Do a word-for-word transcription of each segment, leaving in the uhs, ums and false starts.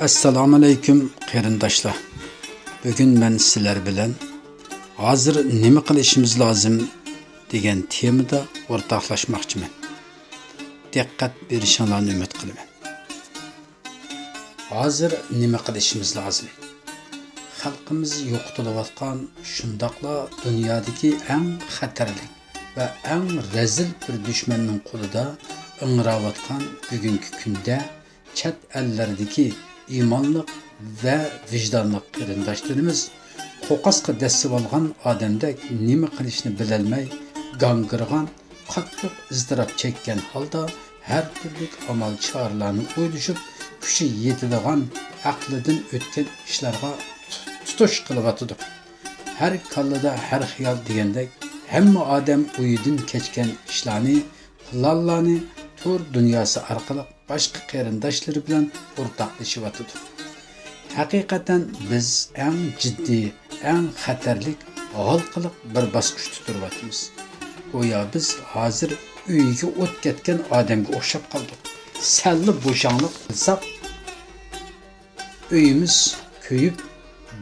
ئەسسالامۇئەلەيكۇم قېرىنداشلار. بۈگۈن مەن سىلەر بىلەن «ھازىر نېمە قىلىشىمىز لازىم؟» دېگەن تېمىدا ئورتاقلاشماقچىمەن. دىققەت بېرىشىڭلارنى ئۈمىد قىلىمەن. ھازىر نېمە قىلىشىمىز لازىم؟ خەلقىمىز يوقىتىلىۋاتقان، شۇنداقلا دۇنيادىكى ئەڭ خەتەرلىك ۋە ئەڭ رەزىل بىر دۈشمەننىڭ قولىدا ئىڭراۋاتقان بۈگۈنكى كۈندە، چەت ئەللەردىكى ئىمانلىق ۋە ۋىجدانلىق قېرىنداشلىرىمىز قوقاسقا دەسسىۋالغان ئادەمدەك نېمە قىلىشنى بىلەلمەي گاڭگىرىغان، قاتتىق ئىزتىراپ چەككەن ھالدا ھەر تۈرلۈك ئامال چارىلەرنى ئويلىشىپ، كۈچى يېتىدىغان، ئەقلىدىن ئۆتكەن ئىشلارغا تۇتۇش قىلىۋاتىدۇ. ھەر كاللىدا ھەر خىيال دېگەندەك، ھەممە ئادەم ئويىدىن كەچكەن ئىشلارنى، پىلانلارنى تور دۇنياسى ئارقىلىق باشقا قېرىنداشلىرى بىلەن ئورتاقلىشىۋاتىدۇ. ھەقىقەتەن بىز ئەڭ جىددىي، ئەڭ خەتەرلىك، ھالقىلىق بىر باسقۇچتا تۇرۇۋاتىمىز. گويا بىز ھازىر ئۆيىگە ئوت كەتكەن ئادەمگە ئوخشاپ قالدۇق. سەللا بوشاڭلىق قىلساق، ئۆيىمىز كۆيۈپ،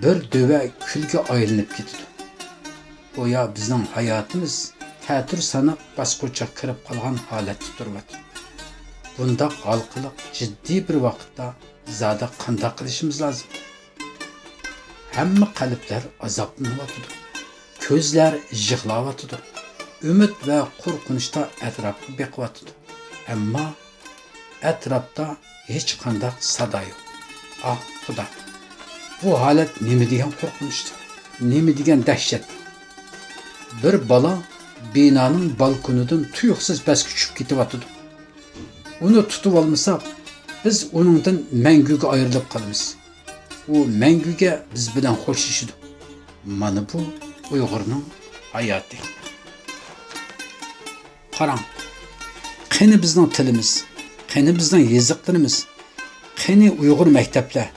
بىر دۆۋە كۈلگە ئايلىنىپ كېتىدۇ. گويا بىزنىڭ ھاياتىمىز تەتۈر ساناق باسقۇچقا كىرىپ قالغان ھالەتتە تۇرۇۋاتىدۇ. بۇنداق ھالقىلىق جىددىي بىر ۋاقىتتا زادى قانداق قىلىشىمىز لازىم؟ ھەممە قەلبلەر ئازابلىنىۋاتىدۇ. كۆزلەر يىغلاۋاتىدۇ. ئۈمىد ۋە قورقۇنچتا ئەتراپقا بېقىۋاتىدۇ. ئەمما ئەتراپتا ھېچقانداق سادا يوق. ئاھ، خۇدا! بۇ ھالەت نېمە دېگەن قورقۇنچتۇر؟ نېمە دېگەن دەھشەت! بىر بالا بىنانىڭ بالكونىدىن تۇيۇقسىز پەسكە چۈشۈپ كېتىۋاتىدۇ. ئۇنى تۇتۇۋالمىساق، بىز ئۇنىڭدىن مەڭگۈگە ئايرىلىپ قالىمىز. ئۇ مەڭگۈگە بىز بىلەن خوشلىشىدۇ. مانا بۇ ئۇيغۇرنىڭ ھاياتى. قاراڭ، قېنى بىزنىڭ تىلىمىز، قېنى بىزنىڭ يېزىقلىرىمىز، قېنى ئۇيغۇر مەكتەپلەر،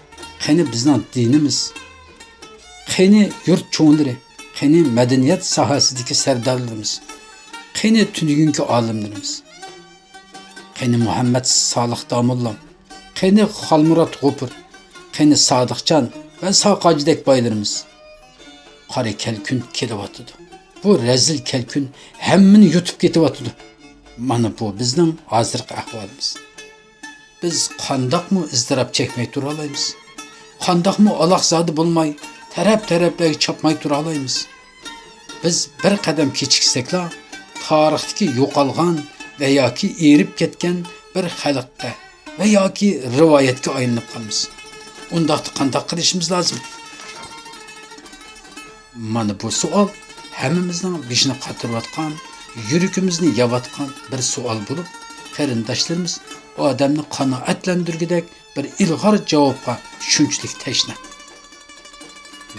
قېنى بىزنىڭ دىنىمىز، قېنى يۇرت چوڭلىرى، قېنى مەدەنىيەت ساھەسىدىكى سەردارلىرىمىز، قېنى تۈنۈگۈنكى ئالىملىرىمىز؟ قېنى مۇھەممەد سالىھ داموللام؟ قېنى خالمۇرات غوپۇر؟ قېنى سادىقجان ۋە ساقاجىدەك بايلىرىمىز؟ قارا كەلكۈن كېلىۋاتىدۇ. بۇ رەزىل كەلكۈن ھەممىنى يۇتۇپ كېتىۋاتىدۇ. مانا بۇ بىزنىڭ ھازىرقى ئەھۋالىمىز. بىز قانداقمۇ ئىزتىراپ چەكمەي تۇرالايمىز؟ قانداقمۇ ئالاقزادە بولماي، تەرەپ-تەرەپلەرگە چاپماي تۇرالايمىز؟ بىز بىر قەدەم كېچىكسەكلا، تارىختىكى يوقالغان ۋە ياكى ئېرىپ كەتكەن بىر خەلققە ۋە ياكى رىۋايەتكە ئايلىنىپ قالىمىز. ئۇنداقتا قانداق قىلىشىمىز لازىم؟ مانا بۇ سوئال ھەممىمىزنىڭ بېشىنى قاتۇرۇۋاتقان، يۈرىكىمىزنى يەۋاتقان بىر سوئال بولۇپ، قېرىنداشلىرىمىز ئادەمنى قانائەتلەندۈرگۈدەك بىر ئىلغار جاۋابقا شۇنچىلىك تەشنا.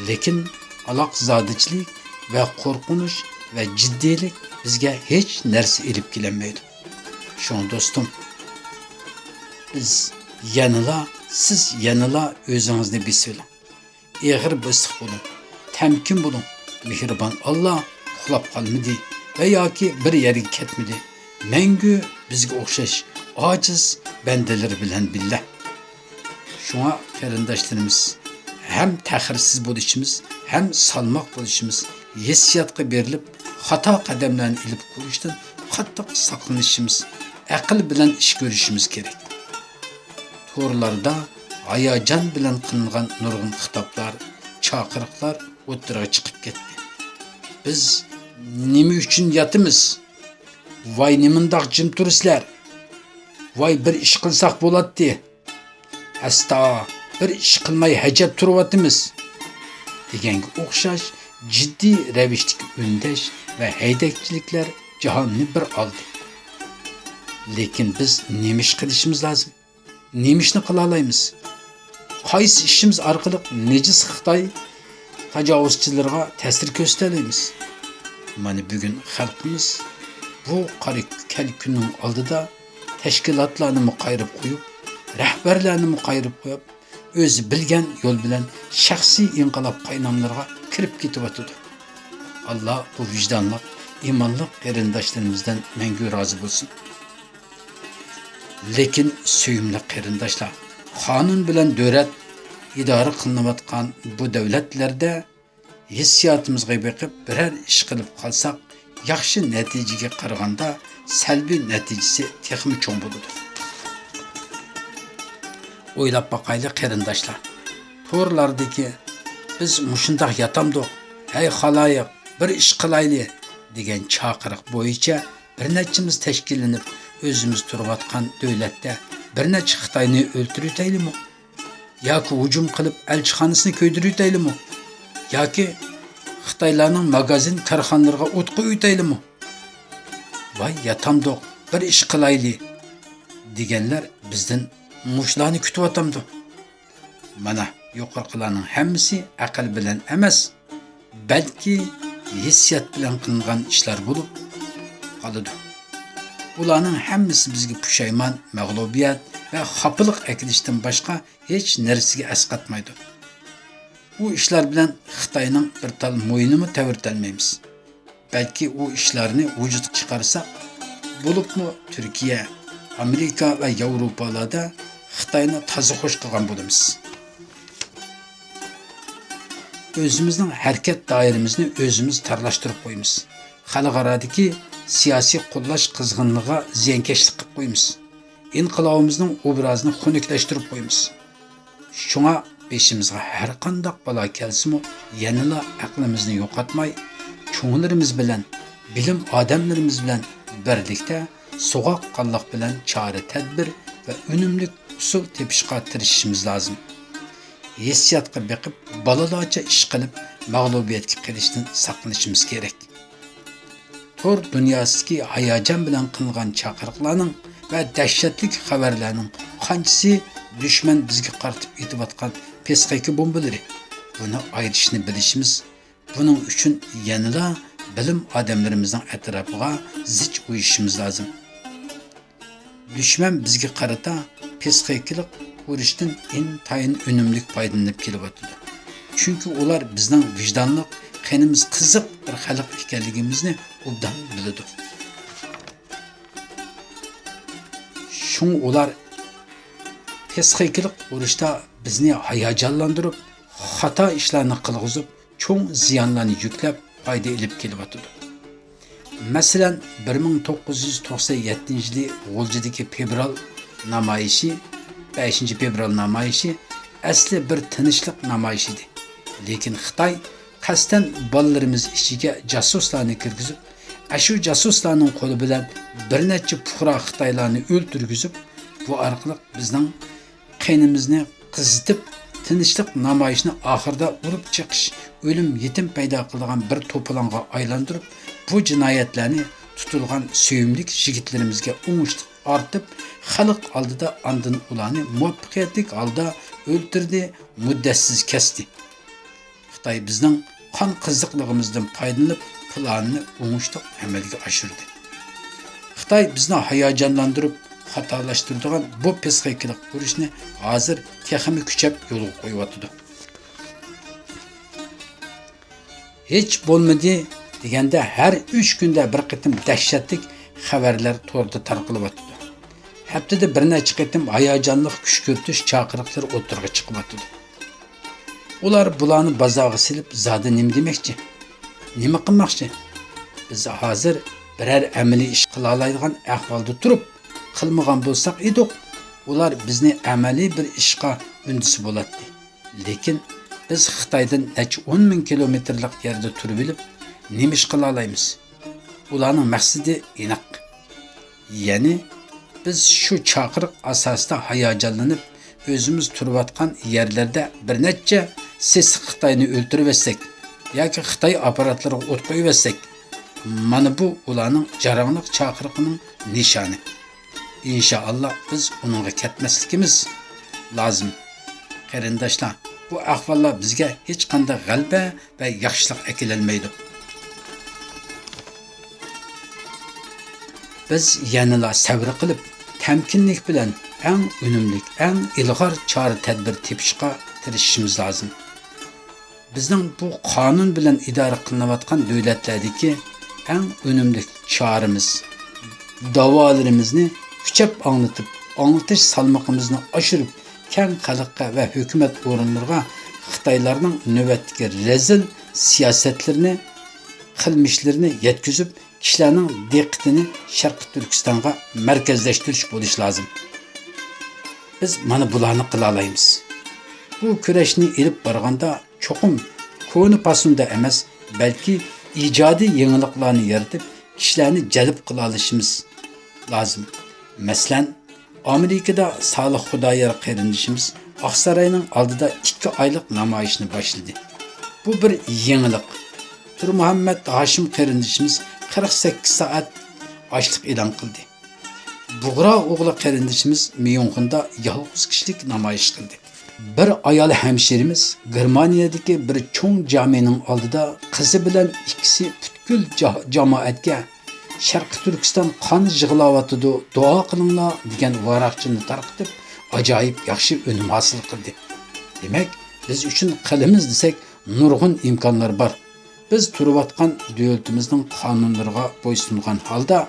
لېكىن ئالاقزادىچىلىك ۋە قورقۇنچ ۋە جىددىيلىك بىزگە ھېچ نەرسە ئېلىپ كېلەلمەيدۇ. شۇڭا دوستۇم، بىز يەنىلا، سىز يەنىلا ئۆزىڭىزنى بېسىۋېلىڭ. ئېغىر بېسىق بولۇڭ، تەمكىن بولۇڭ. مېھرىبان ئاللا ئۇخلاپ قالمىدى ۋە ياكى بىر يەرگە كەتمىدى. مەڭگۈ بىزگە ئوخشاش ئاجىز بەندىلىرى بىلەن بىللە. شۇڭا قېرىنداشلىرىمىز، ھەم تەخىرسىز بولۇشىمىز، ھەم سالماق بولۇشىمىز، ھېسسىياتقا بېرىلىپ خاتا قەدەملەرنى ئېلىپ قويۇشتىن قاتتىق ساقلىنىشىمىز، ئەقىل بىلەن ئىش كۆرۈشىمىز كېرەك. تورلاردا ھاياجان بىلەن قىلىنغان نۇرغۇن خىتابلار، چاقىرىقلار ئوتتۇرىغا چىقىپ كەتتى. بىز نېمە ئۈچۈن ياتىمىز؟ ۋاي نېمانداق جىم تۇرىسىلەر؟ ۋاي بىر ئىش قىلساق بولاتتى. ئەستا، بىر ئىش قىلماي ھەجەپ تۇرۇۋاتىمىز، دېگەنگە ئوخشاش جىددىي رەۋىشتىكى ئۈندەش ۋە ھەيدەكچىلىكلەر جاھاننى بىر ئالدى. لېكىن بىز نېمە ئىش قىلىشىمىز لازىم؟ نېمە ئىشنى قىلالايمىز؟ قايسى ئىشىمىز ئارقىلىق نىجىس خىتاي تاجاۋۇزچىلىرىغا تەسىر كۆرسىتەلەيمىز؟ مانا بۈگۈن خەلقىمىز بۇ قارا كەلكۈننىڭ ئالدىدا تەشكىلاتلارنىمۇ قايرىپ قويۇپ، رەھبەرلەرنىمۇ قايرىپ قويۇپ، ئۆزى بىلگەن يول بىلەن شەخسىي ئىنقىلاب قايناملىرىغا كىرىپ كېتىۋاتىدۇ. ئاللا بۇ ۋىجدانلىق، ئىمانلىق قېرىنداشلىرىمىزدىن مەڭگۈ رازى بولسۇن. لېكىن سۆيۈملۈك قېرىنداشلار، قانۇن بىلەن دۆلەت ئىدارە قىلىنىۋاتقان بۇ دۆلەتلەردە ھېسسىياتىمىزغا بېقىپ بىرەر ئىش قىلىپ قالساق، ياخشى نەتىجىگە قارىغاندا سەلبىي نەتىجىسى تېخىمۇ چوڭ بولىدۇ. ئويلاپ باقايلى، قېرىنداشلار. تورلاردىكى «بىز مۇشۇنداق ياتامدۇق، ھەي خالايىق، بىر ئىش قىلايلى» دېگەن چاقىرىق بويىچە بىر نەچچىمىز تەشكىللىنىپ، ئۆزىمىز تۇرۇۋاتقان دۆلەتتە بىر نەچچە خىتاينى ئۆلتۈرۈۋېتەيلىمۇ؟ ياكى ھۇجۇم قىلىپ ئەلچىخانىسىنى كۆيدۈرۈۋېتەيلىمۇ؟ ياكى خىتايلارنىڭ ماگازىن كارخانىلىرىغا ئوت قويۇۋېتەيلىمۇ؟ ۋاي ياتامدۇق، بىر ئىش قىلايلى دېگەنلەر بىزدىن مۇشۇلارنى كۈتۈۋاتامدۇ؟ مانا، يۇقىرىقىلارنىڭ ھەممىسى ئەقىل بىلەن ئەمەس، بەلكى ھېسسىيات بىلەن قىلىنغان ئىشلار بولۇپ قالىدۇ. ئۇلارنىڭ ھەممىسى بىزگە پۇشايمان، مەغلۇبىيەت ۋە خاپىلىق ئەكېلىشتىن باشقا ھېچ نەرسىگە ئەسقاتمايدۇ. ئۇ ئىشلار بىلەن خىتاينىڭ بىر تال مويىنىمۇ تەۋرىتەلمەيمىز. بەلكى ئۇ ئىشلارنى ۋۇجۇدقا چىقارساق، بولۇپمۇ تۈركىيە، ئامېرىكا ۋە ياۋروپالاردا خىتاينى تازا خوش قىلغان بولىمىز. ئۆزىمىزنىڭ ھەرىكەت دائىرىمىزنى ئۆزىمىز تارلاشتۇرۇپ قويىمىز. خەلقئارادىكى سىياسىي قوللاش قىزغىنلىقىغا زىيانكەشلىك قىلىپ قويىمىز. ئىنقىلابىمىزنىڭ ئوبرازىنى خۇنۈكلەشتۈرۈپ قويىمىز. شۇڭا بېشىمىزغا ھەرقانداق بالا كەلسىمۇ، يەنىلا ئەقلىمىزنى يوقاتماي، چوڭلىرىمىز بىلەن، بىلىم ئادەملىرىمىز بىلەن بىرلىكتە سوغۇققانلىق بىلەن چارە-تەدبىر ۋە ئۈنۈملۈك ئۇسۇل تېپىشقا تىرىشىشىمىز لازىم. ھېسسىياتقا بېقىپ، بالىلارچە ئىش قىلىپ، مەغلۇبىيەتكە قېلىشتىن ساقلىنىشىمىز كېرەك. تور دۇنياسىدىكى ھاياجان بىلەن قىلىنغان چاقىرىقلارنىڭ ۋە دەھشەتلىك خەۋەرلەرنىڭ قانچىسى دۈشمەن بىزگە قارىتىپ ئېتىۋاتقان پىسخىكا بومبىلىرى؟ بۇنى ئايرىشنى بىلىشىمىز، بۇنىڭ ئۈچۈن يەنىلا بىلىم ئادەملىرىمىزنىڭ ئەتراپىغا زىچ ئۇيۇشىشىمىز لازىم. دۈشمەن بىزگە قارىتا پىسخىكىلىق ئۇرۇشتىن ئىنتايىن ئۈنۈملۈك پايدىلىنىپ كېلىۋاتىدۇ. چۈنكى ئۇلار بىزنىڭ ۋىجدانلىق، قېنىمىز قىزىق بىر خەلق ئىكەنلىكىمىزنى ئوبدان بىلىدۇ. شۇڭا ئۇلار پىسخىكىلىق ئۇرۇشتا بىزنى ھاياجانلاندۇرۇپ، خاتا ئىشلارنى قىلغۇزۇپ، چوڭ زىيانلارنى يۈكلەپ، پايدا ئېلىپ كېلىۋاتىدۇ. مەسىلەن، بىر مىڭ توققۇز يۈز توقسەن يەتتىنچى يىلى غۇلجىدىكى فېۋرال نامايىشى، بەشىنچى فېۋرال نامايىشى ئەسلى بىر تىنچلىق نامايىشى ئىدى. لېكىن خىتاي قەستەن بالىلىرىمىز ئىچىگە جاسۇسلارنى كىرگۈزۈپ، ئەشۇ جاسۇسلارنىڭ قولى بىلەن بىر نەچچە پۇقرا خىتايلارنى ئۆلتۈرگۈزۈپ، بۇ ئارقىلىق بىزنىڭ قېنىمىزنى قىزىتىپ، تىنچلىق نامايىشىنى ئاخىرىدا ئۇرۇپ چېقىش، ئۆلۈم، يېتىم پەيدا قىلىدىغان بىر توپىلاڭغا ئايلاندۇرۇپ، بۇ جىنايەتلەرنى تۇتۇلغان سۆيۈملۈك يىگىتلىرىمىزگە ئوڭۇشلۇق ئارتىپ، خەلق ئالدىدا ئاندىن ئۇلارنى مۇۋەپپەقىيەتلىك ھالدا ئۆلتۈردى، مۇددەتسىز كەستى. خىتاي بىزنىڭ قان قىزىقلىقىمىزدىن پايدىلىنىپ، پىلانىنى ئوڭۇشلۇق ئەمەلگە ئاشۇردى. خىتاي بىزنى ھاياجانلاندۇرۇپ، خاتالاشتۇرىدىغان بۇ پىسخىكىلىق ئۇرۇشنى ھازىر تېخىمۇ كۈچەپ يولغا قويۇۋاتىدۇ. ھېچ بولمىدى دېگەندە، ھەر ئۈچ كۈندە بىر قېتىم دەھشەتلىك خەۋەرلەر توردا تارقىلىۋاتىدۇ. ھەپتىدە بىر نەچچە قېتىم ھاياجانلىق كۈشكۈرتۈش چاقىرىقلىرى ئوتتۇرىغا چىقىۋاتىدۇ. ئۇلار بۇلارنى بازارغا سېلىپ زادى نېمە دېمەكچى؟ نېمە قىلماقچى؟ بىز ھازىر بىرەر ئەمەلىي ئىش قىلالايدىغان ئەھۋالدا تۇرۇپ، قىلمىغان بولساق ئىدۇق، ئۇلار بىزنى ئەمەلىي بىر ئىشقا ئۈندىسە بولاتتى. لېكىن بىز خىتايدىن نەچچە ئون مىڭ كىلومېتىرلىق يەردە تۇرۇۋېلىپ نېمە ئىش قىلالايمىز؟ ئۇلارنىڭ مەقسىتى ئېنىق. يەنى بىز شۇ چاقىرىق ئاساسىدا ھاياجانلىنىپ، ئۆزىمىز تۇرۇۋاتقان يەرلەردە بىر نەچچە سېسىق خىتاينى ئۆلتۈرۈۋەتسەك ياكى خىتاي ئاپپاراتلىرىغا ئوت قويۇۋەتسەك، مانا بۇ ئۇلارنىڭ جاراڭلىق چاقىرىقىنىڭ نىشانى. ئىنشائاللا، بىز ئۇنىڭغا كەتمەسلىكىمىز لازىم. قېرىنداشلار، بۇ ئەھۋاللار بىزگە ھېچقانداق غەلىبە ۋە ياخشىلىق ئەكېلەلمەيدۇ. بىز يەنىلا سەۋر قىلىپ، تەمكىنلىك بىلەن ئەڭ ئۈنۈملۈك، ئەڭ ئىلغار چارە-تەدبىر تېپىشقا تىرىشىشىمىز لازىم. بىزنىڭ بۇ قانۇن بىلەن ئىدارە قىلىنىۋاتقان دۆلەتلەردىكى ئەڭ ئۈنۈملۈك چارىمىز، داۋالىرىمىزنى كۈچەپ ئاڭلىتىپ، ئاڭلىتىش سالمىقىمىزنى ئاشۇرۇپ، كەڭ خەلققە ۋە ھۆكۈمەت ئورۇنلىرىغا خىتايلارنىڭ نۆۋەتتىكى رەزىل سىياسەتلىرىنى، قىلمىشلىرىنى يەتكۈزۈپ، كىشىلەرنىڭ دىققىتىنى شەرقىي تۈركىستانغا مەركەزلەشتۈرۈش بولۇشى لازىم. بىز مانا بۇلارنى قىلالايمىز. بۇ كۈرەشنى ئېلىپ بارغاندا، چوقۇم كونا پاسوندا ئەمەس، بەلكى ئىجادىي يېڭىلىقلارنى يارىتىپ، كىشىلەرنى جەلپ قىلالىشىمىز لازىم. مەسىلەن، ئامېرىكىدا سالىھ خۇدايار قېرىندىشىمىز ئاقساراينىڭ ئالدىدا ئىككى ئايلىق نامايىشنى باشلىدى. بۇ بىر يېڭىلىق. تۇرمۇھەممەت ھاشىم قېرىندىشىمىز قىرىق سەككىز سائەت ئاچلىق ئېلان قىلدى. بۇغرا ئوغلى قېرىندىشىمىز ميۇنخېندا يالغۇز كىشىلىك نامايىش قىلدى. بىر ئايال ھەمشىرىمىز گېرمانىيەدىكى بىر چوڭ جامىنىڭ ئالدىدا قىزى بىلەن ئىككىسى پۈتكۈل جا-، جامائەتكە «شەرقىي تۈركىستان قان يىغلاۋاتىدۇ، دۇئا قىلىڭلار» دېگەن ۋاراقچىنى تارقىتىپ، ئاجايىپ ياخشى ئۈنۈم ھاسىل قىلدى. دېمەك، بىز ئۈچۈن قىلىمىز دېسەك، نۇرغۇن ئىمكانلار بار. بىز تۇرۇۋاتقان دۆلىتىمىزنىڭ قانۇنلىرىغا بويسۇنغان ھالدا،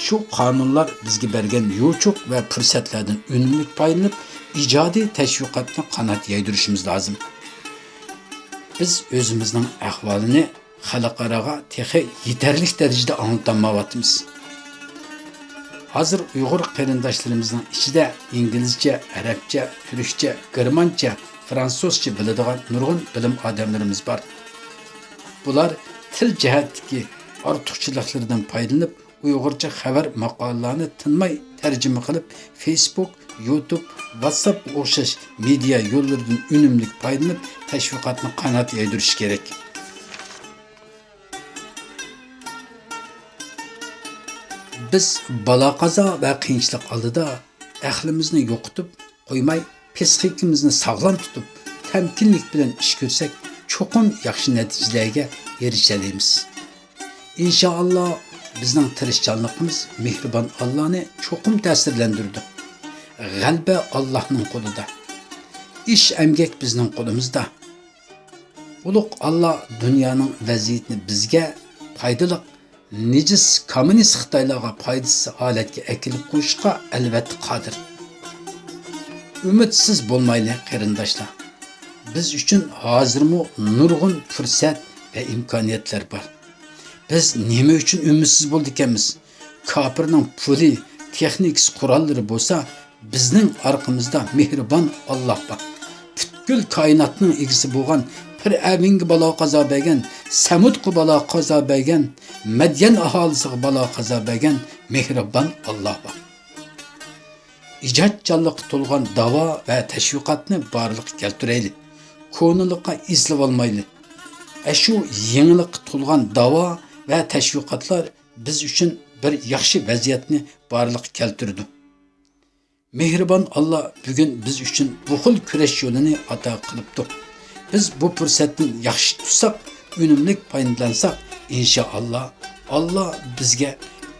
شۇ قانۇنلار بىزگە بەرگەن يوچۇق ۋە پۇرسەتلەردىن ئۈنۈملۈك پايدىلىنىپ، ئىجادىي تەشۋىقاتنى قانات يايدۇرۇشىمىز لازىم. بىز ئۆزىمىزنىڭ ئەھۋالىنى خەلقئاراغا تېخى يېتەرلىك دەرىجىدە ئاڭلىتالمايۋاتىمىز. ھازىر ئۇيغۇر قېرىنداشلىرىمىزنىڭ ئىچىدە ئىنگلىزچە، ئەرەبچە، تۈركچە، گېرمانچە، فرانسۇزچە بىلىدىغان نۇرغۇن بىلىم ئادەملىرىمىز بار. بۇلار تىل جەھەتتىكى ئارتۇقچىلىقلىرىدىن پايدىلىنىپ، ئۇيغۇرچە خەۋەر ماقالىلارنى تىنماي تەرجىمە قىلىپ، فېيسبۇك، يۇتۇب، ۋاتساپقا ئوخشاش مېدىيا يوللىرىدىن ئۈنۈملۈك پايدىلىنىپ، تەشۋىقاتنى قانات يايدۇرۇشى كېرەك. بىز بالا-قازا ۋە قىيىنچىلىق ئالدىدا ئەقلىمىزنى يوقىتىپ قويماي، پىسخىكىمىزنى ساغلام تۇتۇپ، تەمكىنلىك بىلەن ئىش كۆرسەك، چوقۇم ياخشى نەتىجىلەرگە ئېرىشەلەيمىز. ئىنشائاللا، بىزنىڭ تىرىشچانلىقىمىز مېھرىبان ئاللانى چوقۇم تەسىرلەندۈرىدۇ. غەلىبە ئاللانىڭ قولىدا. ئىش، ئەمگەك بىزنىڭ قولىمىزدا. ئۇلۇغ ئاللا دۇنيانىڭ ۋەزىيىتىنى بىزگە پايدىلىق، نىجىس كوممۇنىست خىتايلارغا پايدىسىز ھالەتكە ئەكېلىپ قويۇشقا ئەلۋەتتە قادىر. ئۈمىدسىز بولمايلى، قېرىنداشلار. بىز ئۈچۈن ھازىرمۇ نۇرغۇن پۇرسەت ۋە ئىمكانىيەتلەر بار. بىز نېمە ئۈچۈن ئۈمىدسىز بولىدىكەنمىز؟ كاپىرنىڭ پۇلى، تېخنىكىسى، قوراللىرى بولسا، بىزنىڭ ئارقىمىزدا مېھرىبان ئاللا بار. پۈتكۈل كائىناتنىڭ ئىگىسى بولغان پىرئەۋنگە بالا-قازا بەرگەن، سەمۇدقا بالا-قازا بەرگەن، مەديەن ئاھالىسىگە بالا-قازا بەرگەن مېھرىبان ئاللا بار. ئىجادچانلىققا تولغان داۋا ۋە تەشۋىقاتنى بارلىققا كەلتۈرەيلى. كونىلىققا ئېسىلىۋالمايلى. ئەشۇ يېڭىلىققا تولغان داۋا ۋە تەشۋىقاتلار بىز ئۈچۈن بىر ياخشى ۋەزىيەتنى بارلىققا كەلتۈرىدۇ. مېھرىبان ئاللا بۈگۈن بىز ئۈچۈن بۇ خىل كۈرەش يولىنى ئاتا قىلىپتۇ. بىز بۇ پۇرسەتنى ياخشى تۇتساق، ئۈنۈملۈك پايدىلانساق، ئىنشائاللا، ئاللا بىزگە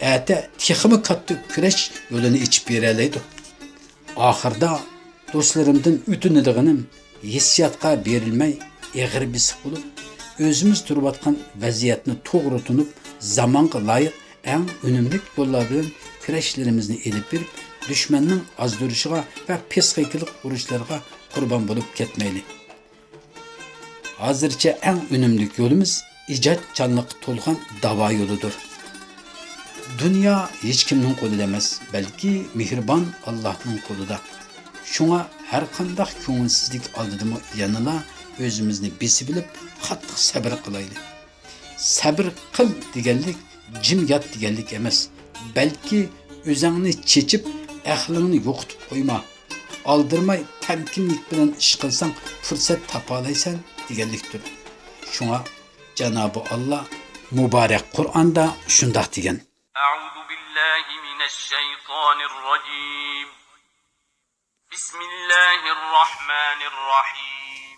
ئەتە تېخىمۇ كاتتا كۈرەش يولىنى ئېچىپ بېرەلەيدۇ. ئاخىرىدا دوستلىرىمدىن ئۆتۈنىدىغىنىم، ھېسسىياتقا بېرىلمەي، ئېغىر بېسىق بولۇپ، ئۆزىمىز تۇرۇۋاتقان ۋەزىيەتنى توغرا تونۇپ، زامانغا لايىق ئەڭ ئۈنۈملۈك يوللار بىلەن كۈرەشلىرىمىزنى ئېلىپ بېرىپ، دۈشمەننىڭ ئازدۇرۇشىغا ۋە پىسخىكىلىق ئۇرۇشلىرىغا قۇربان بولۇپ كەتمەيلى. ھازىرچە ئەڭ ئۈنۈملۈك يولىمىز ئىجادچانلىققا تولغان داۋا يولىدۇر. دۇنيا ھېچكىمنىڭ قولىدا ئەمەس، بەلكى مېھرىبان ئاللاھنىڭ قولىدا. شۇڭا ھەرقانداق كۆڭۈلسىزلىك ئالدىدىمۇ يەنىلا ئۆزىمىزنى بېسىۋېلىپ، قاتتىق سەبرى قىلايلى. سەبرى قىل دېگەنلىك جىم يات دېگەنلىك ئەمەس، بەلكى ئۆزۈڭنى چېچىپ، ئەقلىڭنى يوقىتىپ قويما. ئالدىرىماي، تەمكىنلىك بىلەن ئىش قىلساڭ، پۇرسەت تاپالايسەن دېگەنلىكتۇر. شۇڭا جانابى ئاللا مۇبارەك قۇرئاندا شۇنداق دېگەن. أعوذ بالله من الشيطان الرجيم. بسم الله الرحمن الرحيم.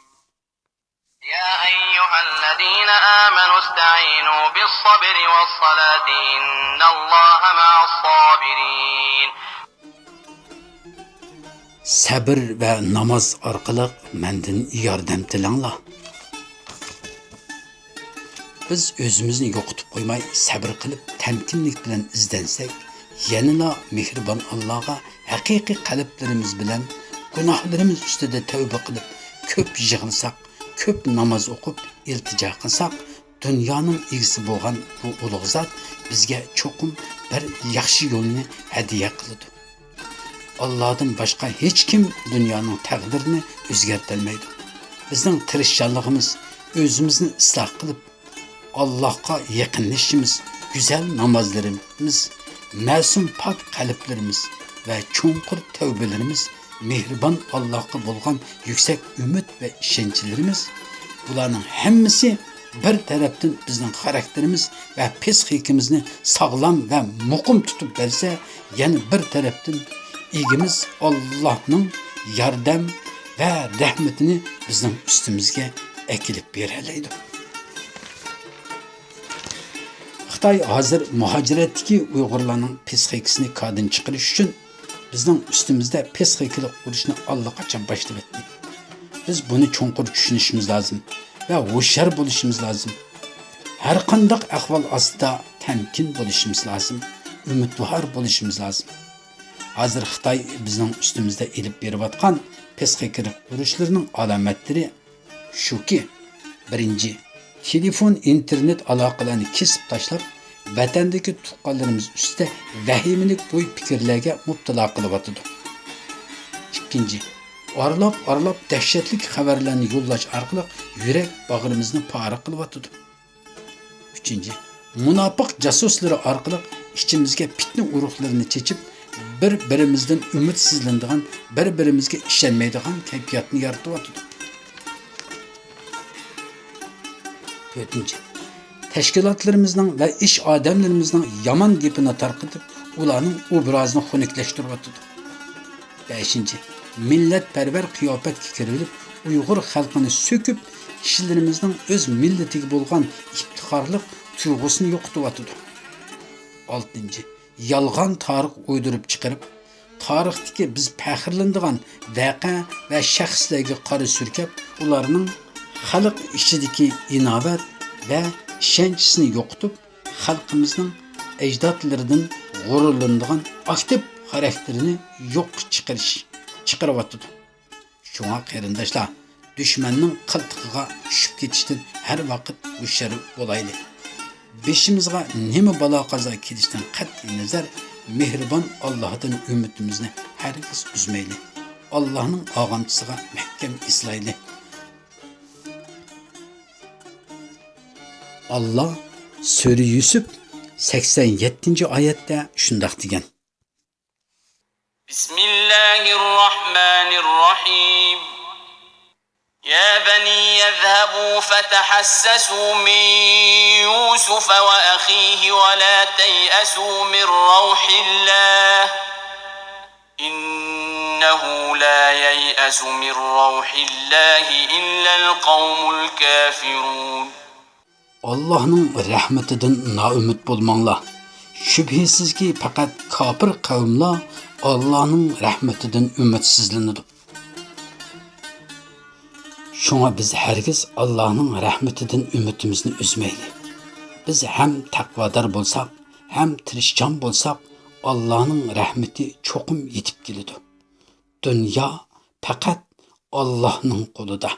يا أيها الذين آمنوا استعينوا بالصبر والصلاة إن الله مع الصابرين. سەبر ۋە ناماز ئارقىلىق مەندىن ياردەم تىلەڭلار. بىز ئۆزىمىزنى يوقىتىپ قويماي، سەبرى قىلىپ، تەمكىنلىك بىلەن ئىزدەنسەك، يەنىلا مېھرىبان ئاللاغا ھەقىقىي قەلبلىرىمىز بىلەن گۇناھلىرىمىز ئۈستىدە تەۋبە قىلىپ، كۆپ يىغلىساق، كۆپ ناماز ئوقۇپ، ئىلتىجا قىلساق، دۇنيانىڭ ئىگىسى بولغان بۇ ئۇلۇغ زات بىزگە چوقۇم بىر ياخشى يولنى ھەدىيە قىلىدۇ. ئاللادىن باشقا ھېچكىم دۇنيانىڭ تەقدىرىنى ئۆزگەرتەلمەيدۇ. بىزنىڭ تىرىشچانلىقىمىز، ئۆزىمىزنى ئىسلاھ قىلىپ، ئاللاھقا يېقىنلىشىشىمىز، گۈزەل نامازلىرىمىز، مەسۇم پاك قەلبلىرىمىز ۋە چوڭقۇر تەۋبىلىرىمىز، مېھرىبان ئاللاھقا بولغان يۈكسەك ئۈمىد ۋە ئىشەنچلىرىمىز، بۇلارنىڭ ھەممىسى بىر تەرەپتىن بىزنىڭ خاراكتېرىمىز ۋە پسىخىكىمىزنى ساغلام ۋە مۇقىم تۇتۇپ بەرسە، يەنە بىر تەرەپتىن ئىگىمىز ئاللاھنىڭ ياردەم ۋە رەھمىتىنى بىزنىڭ ئۈستىمىزگە ئەكېلىپ بېرەلەيدۇ. خىتاي ھازىر مۇھاجىرەتتىكى ئۇيغۇرلارنىڭ پسىخىكىسىنى كاردىن چىقىرىش ئۈچۈن بىزنىڭ ئۈستىمىزدە پسىخىكىلىق ئۇرۇشنى ئاللىقاچان باشلىۋەتتى. بىز بۇنى چوڭقۇر چۈشىنىشىمىز لازىم ۋە ھوشيار بولۇشىمىز لازىم. ھەرقانداق ئەھۋال ئاستىدا تەمكىن بولۇشىمىز لازىم، ئۈمىدۋار بولۇشىمىز لازىم. ھازىر خىتاي بىزنىڭ ئۈستىمىزدە ئېلىپ بېرىۋاتقان پسىخىكىلىق ئۇرۇشلىرىنىڭ ئالامەتلىرى شۇكى، بىرىنچى، تېلېفون، ئىنتېرنېت ئالاقىلەرنى كېسىپ تاشلاپ، ۋەتەندىكى تۇغقانلىرىمىز ئۈستىدە ۋەھىمىلىك ئوي پىكىرلەرگە مۇپتىلا قىلىۋاتىدۇ. ئىككىنچى، ئارىلاپ ئارىلاپ دەھشەتلىك خەۋەرلەرنى يوللاش ئارقىلىق يۈرەك باغرىمىزنى پارە قىلىۋاتىدۇ. ئۈچىنچى، مۇناپىق جاسۇسلىرى ئارقىلىق ئىچىمىزگە پىتنە ئۇرۇقلىرىنى چېچىپ، بىر-بىرىمىزدىن ئۈمىدسىزلىنىدىغان، بىر-بىرىمىزگە ئىشەنمەيدىغان كەيپىياتنى يارىتىۋاتىدۇ. تۆتىنچى، تەشكىلاتلىرىمىزنىڭ ۋە ئىش ئادەملىرىمىزنىڭ يامان گېپىنى تارقىتىپ، ئۇلارنىڭ ئوبرازىنى خۇنۈكلەشتۈرۈۋاتىدۇ. بەشىنچى، مىللەتپەرۋەر قىياپەتكە كىرىۋېلىپ، ئۇيغۇر خەلقىنى سۆكۈپ، كىشىلىرىمىزنىڭ ئۆز مىللىتىگە بولغان ئىپتىخارلىق تۇيغۇسىنى يوقىتىۋاتىدۇ. ئالتىنچى، يالغان تارىخ ئويدۇرۇپ چىقىرىپ، تارىختىكى بىز پەخىرلىنىدىغان ۋەقە ۋە شەخسلەرگە قارا سۈركەپ، ئۇلارنىڭ خەلق ئىچىدىكى ئىناۋەت ۋە ئىشەنچىسىنى يوقىتىپ، خەلقىمىزنىڭ ئەجدادلىرىدىن غۇرۇرلىنىدىغان ئاكتىپ خاراكتېرىنى يوققا چىقىرىش، چىقىرىۋاتىدۇ. شۇڭا قېرىنداشلار، دۈشمەننىڭ قىلتىقىغا چۈشۈپ كېتىشتىن ھەر ۋاقىت ھوشيار بولايلى. بېشىمىزغا نېمە بالا-قازا كېلىشتىن قەتئىينەزەر، مېھرىبان ئاللاھتىن ئۈمىدىمىزنى ھەرگىز ئۈزمەيلى. ئاللاھنىڭ ئاغامچىسىغا مەھكەم ئېسىلايلى. ئاللا سۈرە يۈسۈپ سەكسەن يەتتىنچى ئايەتتە شۇنداق دېگەن. بسم الله الرحمن الرحيم. يا بني اذهبوا فتحسسوا من يوسف وأخيه ولا تيأسوا من روح الله، إنه لا ييأس من روح الله إلا القوم الكافرون. ئاللاھنىڭ رەھمىتىدىن نائۈمىد بولماڭلار. شۈبھىسىزكى، پەقەت كاپىر قەۋملا ئاللاھنىڭ رەھمىتىدىن ئۈمىدسىزلىنىدۇ. شۇڭا بىز ھەرگىز ئاللاھنىڭ رەھمىتىدىن ئۈمىدىمىزنى ئۈزمەيلى. بىز ھەم تەقۋادار بولساق، ھەم تىرىشچان بولساق، ئاللاھنىڭ رەھمىتى چوقۇم يېتىپ كېلىدۇ. دۇنيا پەقەت ئاللاھنىڭ قولىدا.